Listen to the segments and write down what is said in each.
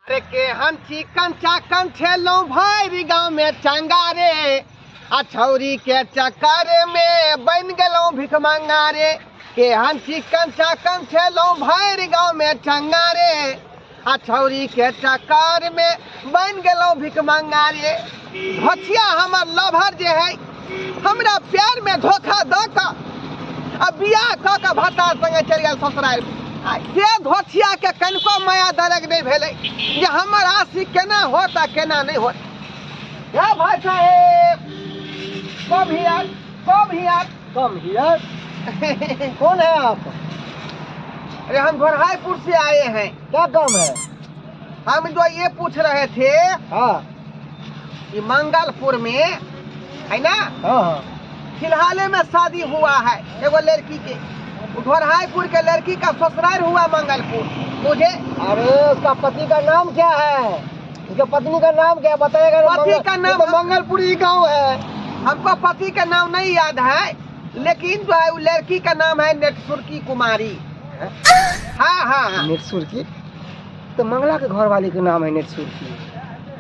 अरे केहन चिकन चाकन छेलौं भरि गाँव में चंगा रे, आ छौरी के चक्कर में बनि गेलौं भिखमंगा रे। केहन चिकन चाकन छेलौं भरि गाँव में चंगा रे, आ छौरी के चक्कर में बनि गेलौं भिखमंगा रे। धोथिया हमर लभर जे है हमरा प्यार में धोखा दऽ कऽ आ बियाह कऽ कऽ भतार संगे चलि गेल ससुरारि। आ से धोथिया के कनिको माया दरग नहि भेलै जे हमर आशी केना होत आ केना नहि होत। हे भाई साहेब, come here, come here, come here. कौन है आप? अरे हम घोरहाईपुर से आए हैं। क्या काम है? हम जो ये पूछ रहे थे, हाँ, कि मंगलपुर में है ना, हाँ हाँ, फिलहाल में शादी हुआ है एगो लड़की के, घोरहाईपुर के लड़की का ससुराल हुआ मंगलपुर। मुझे अरे उसका पति का नाम क्या है? उसका पत्नी का नाम क्या है बताएगा? पति का नाम ये तो मंगलपुर ही गांव है। हमको पति का नाम नहीं याद है, लेकिन जो है वो लड़की का नाम है नेटसुर्की कुमारी। हाँ हाँ हाँ। नेटसुर्की तो मंगला के घर वाली के नाम है नेटसुर्की।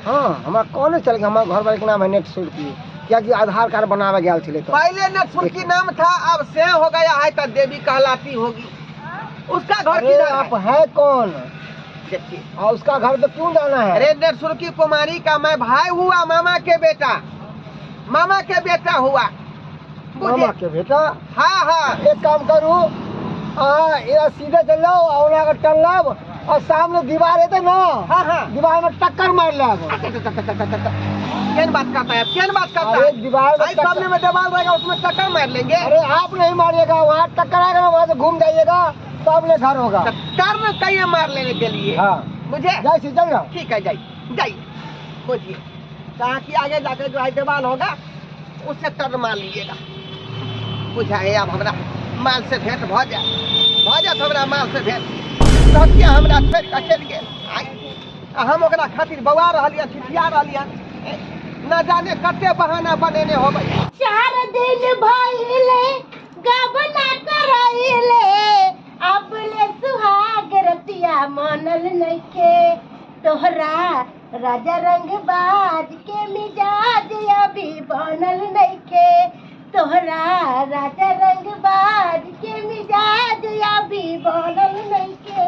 हाँ, हमारा कौन चल गया, हमारे घर वाले के नाम है नेटसुर्की, क्या कि आधार कार्ड बनावे गया छले तो पहले नेटसुर्की नाम था, अब से हो गया है तो देवी कहलाती होगी। उसका घर अरे किधर आप है? है कौन देखिए। और उसका घर पे क्यों जाना है? अरे नेटसुर्की कुमारी का मैं भाई हुआ, मामा के बेटा, मामा के बेटा हुआ। मामा के बेटा? हाँ हाँ। एक काम करू, आ इधर सीधे चल जाओ और वहाँ का टन लाब और सामने दीवार है तो ना, हाँ हाँ, दीवार में टक्कर मार लाब। केन बात करता है, केन बात करता अरे है? दीवार में भाई सामने में दीवार रहेगा उसमें टक्कर मार लेंगे। अरे आप नहीं मारिएगा, वहाँ टक्कर आएगा ना, वहाँ से घूम जाइएगा, सामने घर होगा। तो टर्न कहिए मार लेने के लिए। हाँ मुझे जाए चल जाओ। ठीक है, जाइए जाइए, सोचिए कहाँ की आगे जाकर जो है दीवार होगा उससे टर्न मार लीजिएगा। बुझाए अब हमरा माल से भेंट भ जाए, भ जात हमरा माल से भेंट। तब क्या हमरा छोड़ि कऽ चलि गेल आइ, आ हम ओकरा खातिर बौआ रहलियै, छिछिया रहलियै, न जाने कते बहाना बनेने होबै। 4 दिन भइले गबना करैले, अबले सुहाग रतिया मानल नइखे। तोहरा राजा रंगबाज के मिजाज अभी बनल नइखे। तोहरा राजा रंगबाज के मिजाज अभी बनल नइखे।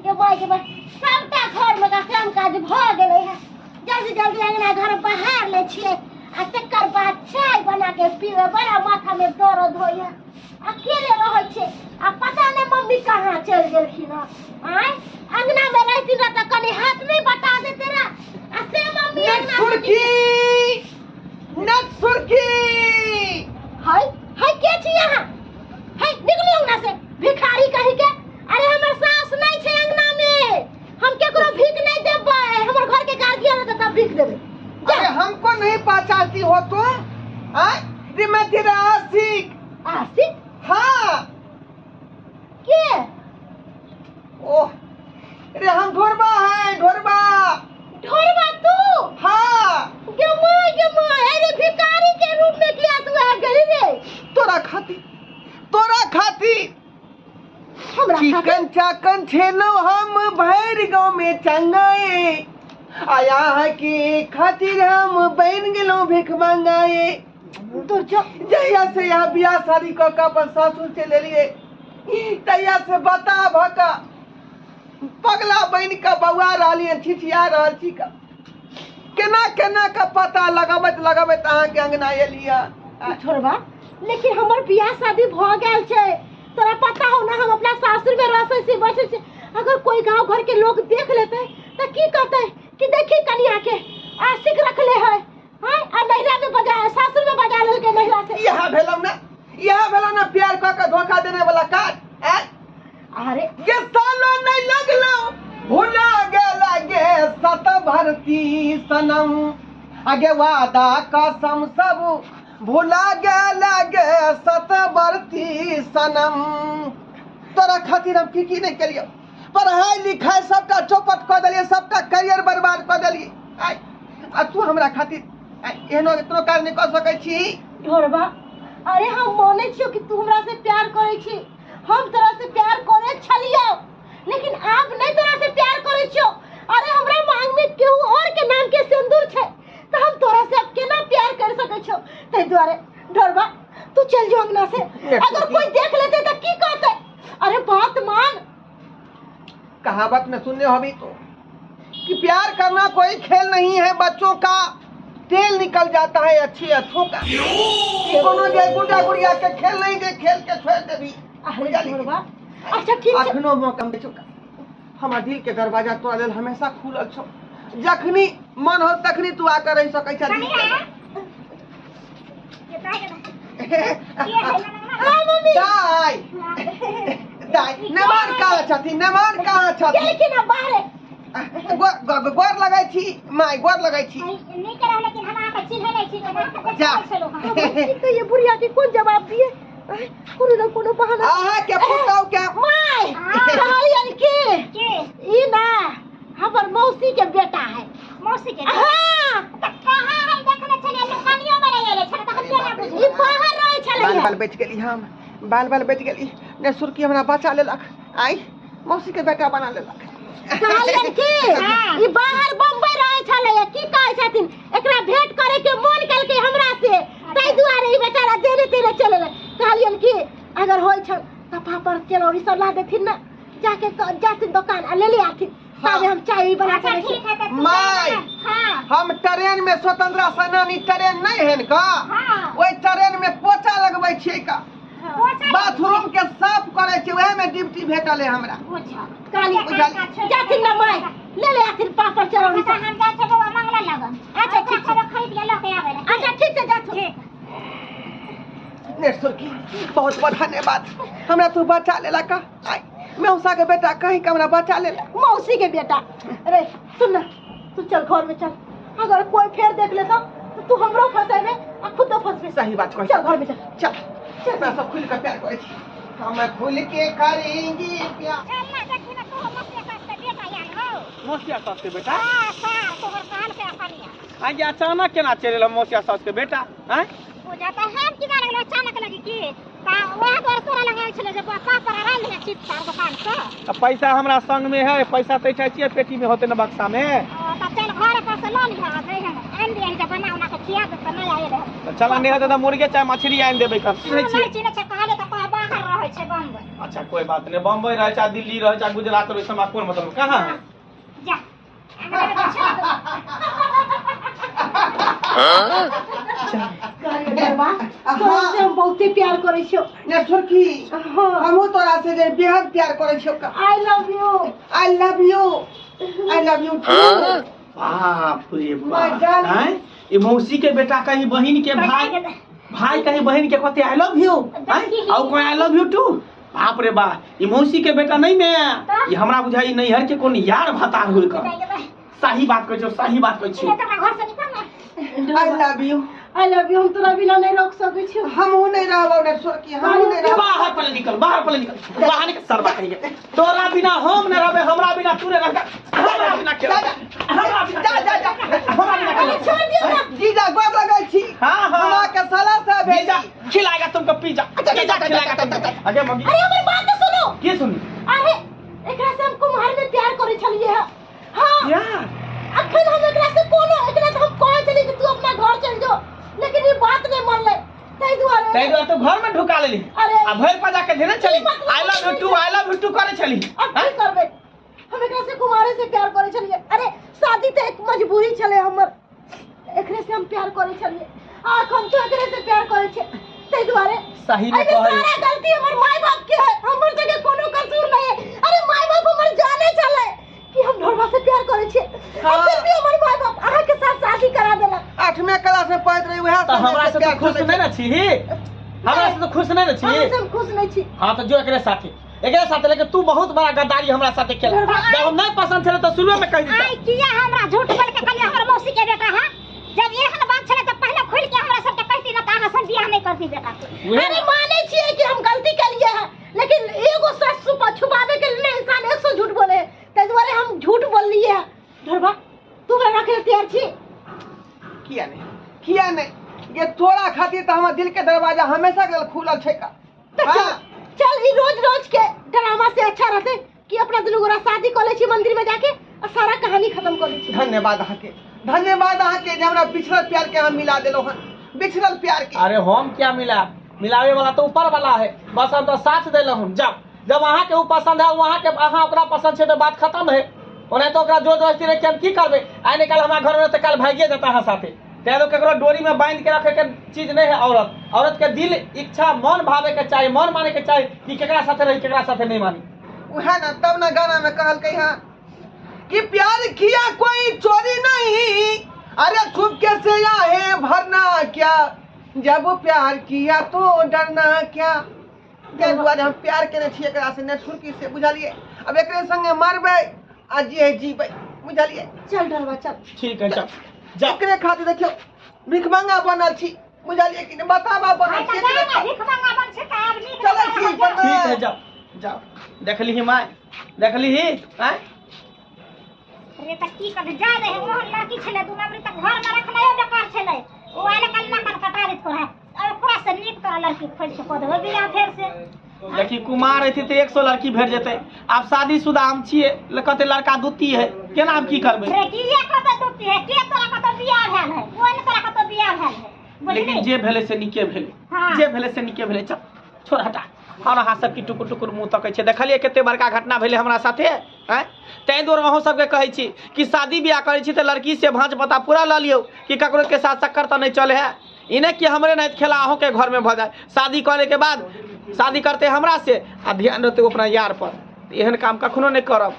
गे माय गे माय, सबटा घर में काम काज भ गेलै है। जल्दी जल्दी अंगना घर बहार ले छियै आ तकर बाद चाय बना के पीबै। बड़ा माथा में दर्द होइए, अकेले रहै छै आ पता नहीं मम्मी कहाँ चलि गेलखिन हँ। आँय अंगना में रहती रह तऽ कनी हाथ नहीं बटा देते रह। आ से मम्मी अंगना में सुर्खी नट सुर्खी हाय हाय के छी अहाँ? हाय निकलू अंगना से भिखारी कही के। अरे हमर सास नहीं छै अंगना में, हम केकरो भीख नहीं देबै। हमर घर के गार्जियन रहतै तब भीख देबै। अरे हमको नहीं पहचानती हो तुम? आय रे मैं तेरा आशिक। आशिक? हाँ। के? ओह रे हम ढोरबा है, ढोरबा। ढोरबा तू? हाँ। गे माय गे माय, अरे भिखारी के रूप में किया तू आ गेली रे? तोरा खातिर, तोरा खातिर हमरा चिकन खातिर? चाकन छेलो हम भरि गाँव में चंगाए, आया है के खातिर हम बन गेलो भीख मंगाए। तो जो जहिया से यहाँ बियाह शादी कऽ के अपन सासुर चलि एलियै तहिया से बता भऽ कऽ पगला बनि कऽ बौआ रहलियै, छिछिया रहल छी कऽ। केना केना कऽ पता लगबैत लगबैत अहाँके अंगना एलियै। छोड़बा, लेकिन हमर बियाह शादी भऽ गेल छै, तोरा पता हो ना हम अपना सासुर में रसै छी बसै छी। अगर कोई गांव घर के लोग देख लेते तऽ की कहते कि देखी कनिया के आशिक रखले है, हाँ, आ नैहरा में बजा, सासुर में बजा लेलकै नैहरा से। इएह भेलौ ना, इएह भेलौ ना प्यार कऽ के धोखा देने वाला काज। आँय? अरे ये सालो नहीं लगलो भुला गेल गे सत भरती सनम, आगे वादा कसम सब भुला गेल गे सत भरती सनम। तोरा खातिर हम की की नहीं केलियौ, पढ़ाई लिखाई सबटा चौपट कऽ देलियै, सबटा करियर बर्बाद कऽ देलियै। आइ आ तू हमरा खातिर एहनो एतनो काज नहि कऽ सकै छी? ढोरबा, अरे हम मानै छियौ कि तू हमरा से प्यार करै छी, हम तोरा से प्यार करै छलियौ, लेकिन आब नहीं तोरा से प्यार करै छियौ। अरे हमरा मांगे ताहि दुआरे डरबा तू चल जो अंगना से, अगर कोई देख लेते तो की कहते। अरे बात मान। कहावत में सुनने होबी तो कि प्यार करना कोई खेल नहीं है, बच्चों का तेल निकल जाता है अच्छी अच्छों का। कोनो जे गुड्डा गुड़िया के खेल नहीं दे, खेल के छोड़ देबी। अरे डरबा अच्छा ठीक छै। अखनो मौका में हमार दिल के दरवाजा तोरा लेल हमेशा खुलल छौ, जखनी मन हो तखनी तू आकर रह सकै छ। दाई दाई नमान कहाँ छथिन, नमान कहाँ छथिन? गेलखिन हँ बाहरे। गोर लगै छी माय, गोर लगै छी। जा ये बुढ़िया के कोन जवाब दिए, कोनो न कोनो बहाना। अहाँ के पुतहु के my कहलियन के ई ना हमर मौसी के बेटा है। मौसी के? हाँ। त कहाँ हम देखने छलियै, दुकानियो में रहि गेलै छलै त हम केना बुझबै? ई बाहर रहै छलै। बाल बाल बचि गेली हम, बाल बाल बचि गेली। ने सुरकी हमरा बचा लेलक, आई मौसी के बेटा बना लेलक। कहलियन के ई बाहर बम्बई रहै छलै, की कहै छथिन एकरा भेंट करे के मन केलकै हमरा से, ताहि दुआरे ई बेचारा देरे तेरे चल एलै। कहलियन कि अगर होइ छ त पापड़ चरौरी सब ला देथिन ना, जाके जाथिन दोकान आ ले ले आथिन, तबे हम चाय बना के ठीक है। My हम ट्रेन में स्वतंत्रता सेनानी ट्रेन नहीं है का, ओहि ट्रेन में पोछा लगबै छियै का, बाथरूम के साफ करै छियै, वएह में ड्यूटी भेटल है हमरा। जाथिन ना my ले ले आथिन पापड़ चरौरी सब। हम जाइ छियै बौआ मंगला लगन। अच्छा ठीक छै, खरीद के लऽ के आबै। अच्छा ठीक छै जाथुन। ने सुरकी बहुत बहुत धन्यवाद, हमरा तू बचा लेला का। आई मौसा के बेटा कहीं के हमरा बचा लेला। मौसी के बेटा। अरे सुन ना, तू चल घर में चल, अगर कोई फेर देख लेता तो तू हमरो फंसेबे आ खुदो फंसबे। सही बात कह, चल घर में चल। चल चल मैं सब खुल के प्यार करै छी, हम खुल के करेंगे प्यार। चल ना देखी ना तोहर मौसिया सास के बेटा आयल हौ। मौसिया सास के बेटा? हां सार तोहर काल के अखनिया। आज अचानक केना चलि एल मौसिया सास के बेटा? हैं पूजा त हम की जाने गेलो अचानक लगी की ता वएह दुआरे तोरा लग आयल छलै जे पापड़ आयल ने चिप सार दुकान से। त पैसा हमरा संग में है, पैसा त चाहे छियै पेटी में होते न बक्सा में। त चल घर पर से ल लिहा, आनि दिहे जे बना उना के खिया दे त नहि आयल है। त चल आनि हेतै त मुर्गे चाहे मछली आनि देबै। कर चिन्है छियै? छै कहले त कह बाहर रहै छै बम्बई। अच्छा कोई बात नहीं, बम्बई रहै चाहे दिल्ली रहै चाहे गुजरात रहै, हमरा कोन मतलब। कहाँ है? जा तोरा से हम बहुते प्यार करै छियौ। ने सुरकी हमहूँ तोरा से जे बेहद प्यार करै छियौ। I love you. I love you, I love you too. बाप रे बाप, हैं ई मौसी के बेटा कहीं बहिन के भाई, भाई कहीं बहिन के कहते I love you, हैं और कोई I love you to. बाप रे बा, ई मौसी के बेटा नहीं में, ई हमरा बुझाई नैहर के कोन यार भतार होय का। सही बात कहै छियौ, सही बात कहै छियौ। घर से निकल ना। I love you, I love you. हम तोरा बिना नहीं रोक सकै छियौ। हमहूँ नहीं रहबौ ने सुरकी, हमहूँ नहीं रहबौ। बाहर पहले निकल, बाहर पहले निकल, बाहर निकल सरबा कहीं के। तोरा बिना हम नहीं रहबे, हमरा बिना तू नहीं रहबे, हमरा बिना के हमरा बिना जा जा जा, हमरा बिना अरे छोड़ दियौ ना। जीजा गोर लगै छी। हां हां हमरा के साला साहब जीजा खिलाएगा तुमको पिज्जा, पिज्जा खिलाएगा तुमको। अगे मम्मी अरे हमर बात तो सुनो। के सुनी? अरे एकरा से हम कुम्हार में प्यार करै छलियै हँ। हां यार अखन हम एकरा से कोनो एकरा से हम कहै छलियै कि तू अपना घर चल जो, लेकिन ई बात नहीं मानलै, ताहि दुआरे ताहि दुआरे तू घर में ढुका लेली। अरे आ भरि पजा के धेने छली I love you too, I love you too करै छली। अब की करबै, हम एकरा से कुमारे से प्यार करै छलियै। अरे शादी तऽ एक मजबूरी छलै हमर, एकरे से हम प्यार करै छलियै, आ अखन तो एकरे से प्यार करै छियै, ताहि दुआरे सही में एहिमे कहै। सारा गलती हमर माय बाप के है, हमर जगह कोनो कसूर नहीं है। अरे माय बाप हमर जाने छलै कि हम ढोरबा से प्यार करै छियै, आ फिर भी हमर माय बाप अहाँ के साथ शादी करा देलक। 8वीं क्लास में पढ़ैत रही वएह तऽ हमरा से तो खुश नहीं ना छी, हमरा से तो खुश नहीं ना छी। अहाँ से हम खुश नहीं छी। हाँ तो जो एकरे साथे, एकरे साथे, लेकिन तू बहुत बड़ा गद्दारी हमरा साथे केला। जब हम नहीं पसंद छले तो शुरू में कह देता। आई किया हमरा झूठ बोल के कहलियै हमर मौसी के बेटा है, जब एहन बात छलै तऽ पहिले खुलि के हमरा सबके कहती ना तऽ अहाँ सब बियाह नहीं करती बेटा के। अरे मानै छियै कि हम गलती केलियै है, लेकिन एगो सच छुपावे के लिए इंसान 100 झूठ बोले, ताहि दुआरे हम झूठ बोललियै है। ढोरबा तू हमरा रखै तैयार छी? किया नहीं, किया नहीं, ये तोरा खातिर तऽ हमर दिल के दरवाजा हमेशा के लेल खुलल छै का। तऽ चल चल, ई रोज रोज के ड्रामा से अच्छा रहते कि अपना दुनू गोरा शादी कऽ लै छी मंदिर में जाके और सारा कहानी खत्म कऽ लै छी। धन्यवाद अहाँके, धन्यवाद अहाँके जे हमरा पिछड़ल प्यार के अहाँ मिला देलहुँ हन। बिछड़ल प्यार के। अरे हम क्या मिला, मिलावे वाला तो ऊपर वाला है, बस हम तो साथ देले हूँ। जब जब अहाँ के ऊ पसंद है, वहाँ के अहाँ ओकरा पसंद छै तो बात खत्म है। ओना तो ओकरा जोर जबरदस्ती रख के हम की करबै? आइ ने कल हमरा घर में तो कल भागिए जेता अहाँ साथे। तैं तो ककरो डोरी में बांध के रखे के चीज नहीं है। औरत, औरत के दिल इच्छा मन भावे के चाही, मन माने के चाही कि केकरा साथे रही केकरा साथे नहीं मानी। उहे ना तब ना गाना में कहलकै हँ कि प्यार किया कोई चोरी नहीं, अरे छुपके से आहे भरना क्या, जब प्यार किया तो डरना क्या। ताहि दुआरे हम प्यार केने छियै एकरा से ने छुरकी से, बुझलियै? अब एकरे संगे मरबै आ जे जीबै, बुझलियै? चल डरवा चल। ठीक है चल जा। एकरे खातिर देखियौ भिखमंगा बनल छी, बुझलियै कि नहि? बताबा बनल छी एकरे खातिर। भिखमंगा बन छै तऽ आब नीक चलै छी ठीक है जाओ जाओ। देखली ही माय, देखली ही आँय? रे तऽ की करबै, जा रहे ओहन लड़की छलै दू नंबरी तऽ घर में रखनाइयो बेकार छलै। ओ आयल कल ना कन कटा देत तोरा, और ओकरा से नीक तोरा लड़की खोज के कऽ देबै बियाह फेर से। देखी कुमार रहती तऽ 100 लड़की भेट जेतै। आब शादीशुदा हम छियै, कते लड़का दूती है, केना हम की करबै? रे की ये कतऽ दूती है, के तोरा कतऽ बियाह भेल है? कोन तोरा कतऽ बियाह भेल है? लेकिन जे भेलै से नीके भेलै। हाँ। जे भेलै से नीके भेलै। चल छोड़ हटा। हम अहाँ सबके टुकुर टुकुर मुँह तकै छियै। देखलियै कते बड़का घटना भेलै हमरा साथे? आँय, ताहि दुआरे अहूँ सबके कहै छी कि शादी बियाह करै छी तऽ लड़की से भाँज पता पूरा लऽ लियौ कि ककरो के साथ चक्कर तऽ नहि चलै है। ई नहि कि हमरे नहीं खेला अहूँ के घर में भऽ जाए। शादी करे के बाद शादी करते हमरा से आ ध्यान रहते अपना यार पर। एहन काम कखनो नहि करब।